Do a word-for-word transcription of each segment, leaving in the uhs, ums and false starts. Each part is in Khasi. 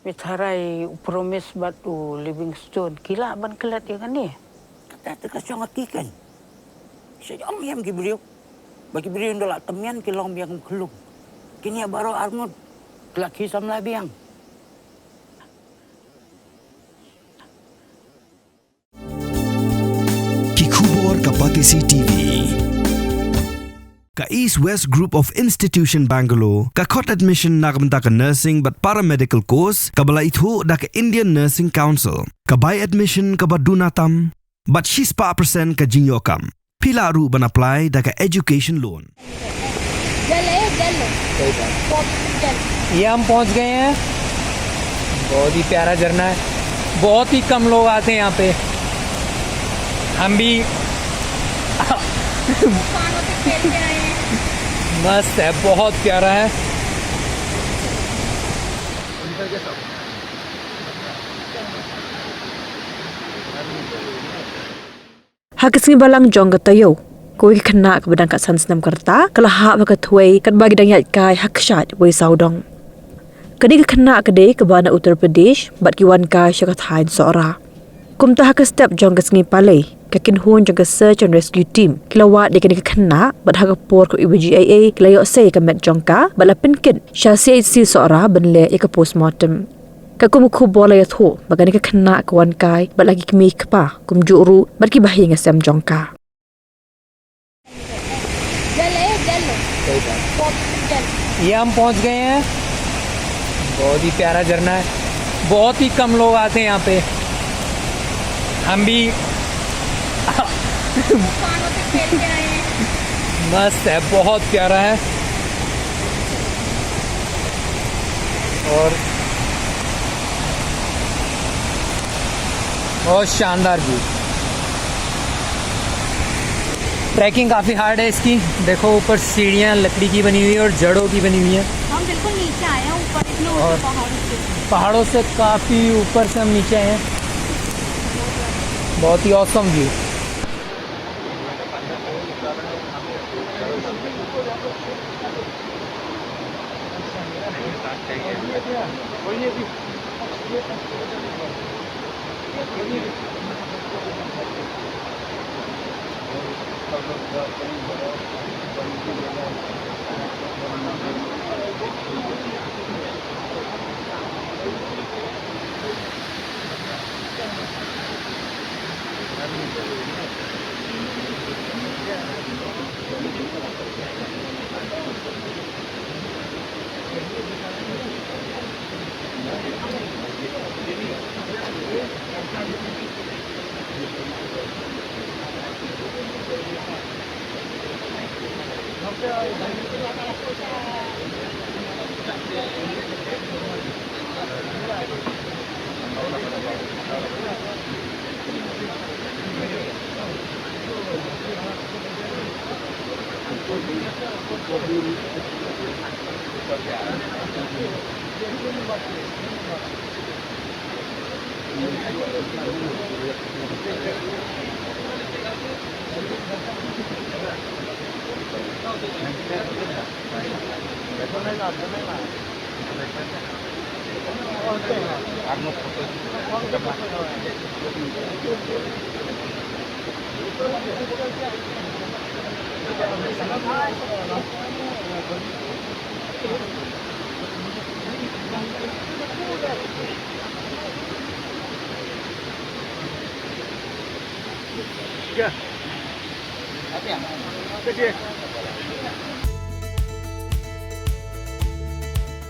Peit, tharai u Promise bad u Livingstone ki lah ban klet ïa kane. Kata te ka shong ha ki kan. Sha ïam ïam ki briew. Ba ki briew ynda la tymmen ki long biang kum khlum. Kine baroh arngut ki la khie samla biang. Ki khubor ka Batesi T V. Ka East West Group of Institution Bangalore ka khot admission na ka bynta ka nursing bad paramedical course kaba la ithuh da ka Indian Nursing Council. Ka bai admission kaba duna tam bad shispah percent ka jingïoh kam. Phi lah ruh ban apply da ka education loan. जल है, जल। सही बात। बहुत जल। ये हम पहुंच गए हैं, बहुत ही प्यारा झरना है, बहुत ही कम लोग आते हैं यहाँ पे। हम भी तूफानों से खेल के आए हैं। मस्त है, बहुत प्यारा है। Ha ka sngi Balang jong ka taïew, kawei ka khynnah kaba dang khatsan snem ka rta ka la hap ha ka thwei katba ki dang ïaid kai ha ka sha wei sawdong. Kane ka khynnah ka dei kaba na Uttar Pradesh bad ki wan kai sha ka thaiñ Sohra. Kumta ha ka step jong ka sngi Palei, ka kynhun jong ka Search and Rescue Team ki la wad ïa kane ka khynnah bad ha ka por khatwei baje eiei ki la ïoh sei ïa ka met jong ka bad la pynkit sha C H C Sohra ban leh ïa ka postmortem. Katkum ka khubor la ïathuh ba kane ka khynnah ka wan kai bad la ki kmie kpa kumjuh ruh bad ki bahaïing hasem jong ka. जल है, जल। सही बात। बहुत जल। ये हम पहुंच गए हैं, बहुत ही प्यारा झरना है, बहुत ही कम लोग आते हैं यहाँ पे। हम भी तूफानों से खेल के आए हैं। मस्त है, बहुत प्यारा है। और, बहुत शानदार व्यू। ट्रैकिंग काफ़ी हार्ड है इसकी। देखो, ऊपर सीढ़ियाँ लकड़ी की बनी हुई है और जड़ों की बनी हुई है। हम बिल्कुल नीचे आए हैं, ऊपर इतने ऊंचे और पहाड़ों से। पहाड़ों से काफ़ी ऊपर से हम नीचे आए हैं। बहुत ही awesome view.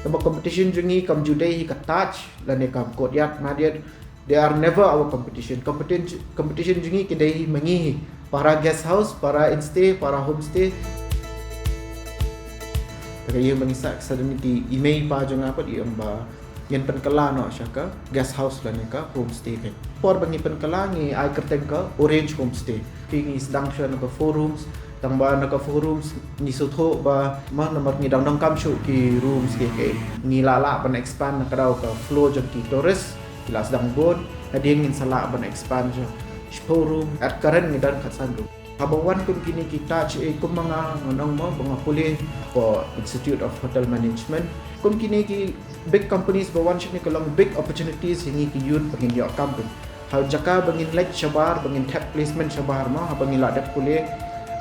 Kaba competition jong ngi kam ju dei hi ka Taj lane kam courtyard Marriott. They are never our competition. Competition, competition jong ngi ki dei hi ma ngi hi. Para guest house, para instay, para homestay. Te ka ïing ba ngi sah, suddenly ki i mei i pa jong nga pat i ong ba ngin pynkylla noh sha ka guest house lane ka homestay ka. Por ba ngi pynkylla ngi ai kyrteng ka Orange Homestay. Phi ngi sdang shuwa na ka four rooms, tang ba na ka four rooms ngi sngewthuh ba ma namar ngi dang donkam shuh ki rooms ki, ki ngi lah lah ban expand na ka daw ka flow jong ki tourist. Ki la sdang bun, hadien ngin sa lah ban expand sha shiphew room, at current ngi don khatsan room. Haba wan kum kine ki Taj, eh, kum ma nga ngan ong mo, ba nga pule for Institute of Hotel Management. Kum kine ki big companies ba wan shane ka long big opportunities ïa ngi ki youth ba ngin ïoh kam pyn. Ha jaka ba ngin leit shabar, ba ngin thep placement shabar mo, haba ngi la dep pule.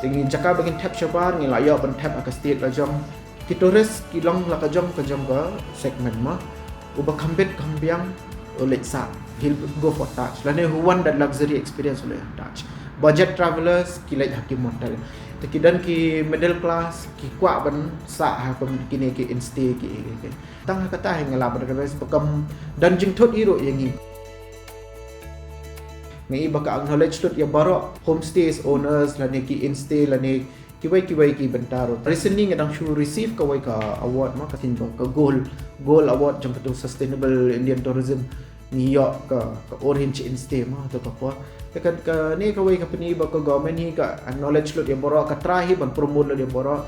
Te ngi jaka ba ngin thep shabar, ngi la ïoh ban thep ha ka state la jong. Ki tourist ki long la ka jong ka jong ka segment mo. Uba kham bit kham biang u leit sah, he'll go for Taj. Lane who want that luxury experience u leit Taj. Budget travelers ki leit ha ki motel. Te ki don ki middle class ki kwah ban sah ha kum kine ki instay ki, ki, ki. Tang ha kata hi nga la ban realize ba kam don jingthut hi ruh ïa ngi. Nga i ba ka acknowledge lut ïa baroh homestays owners lane ki instay lane kiwei kiwei ki bynta ruh. Recently nga dang shu receive kawei ka award mo, ka thing ba ka gold, gold award jong ka tu Sustainable Indian Tourism. Ngi ïoh ka, ka Orange Instay mo, tu ka por. Te ka, kane kawei ka pyni ba ka government hi ka acknowledge lut ïa baroh, ka try hi ban promote lut ïa baroh.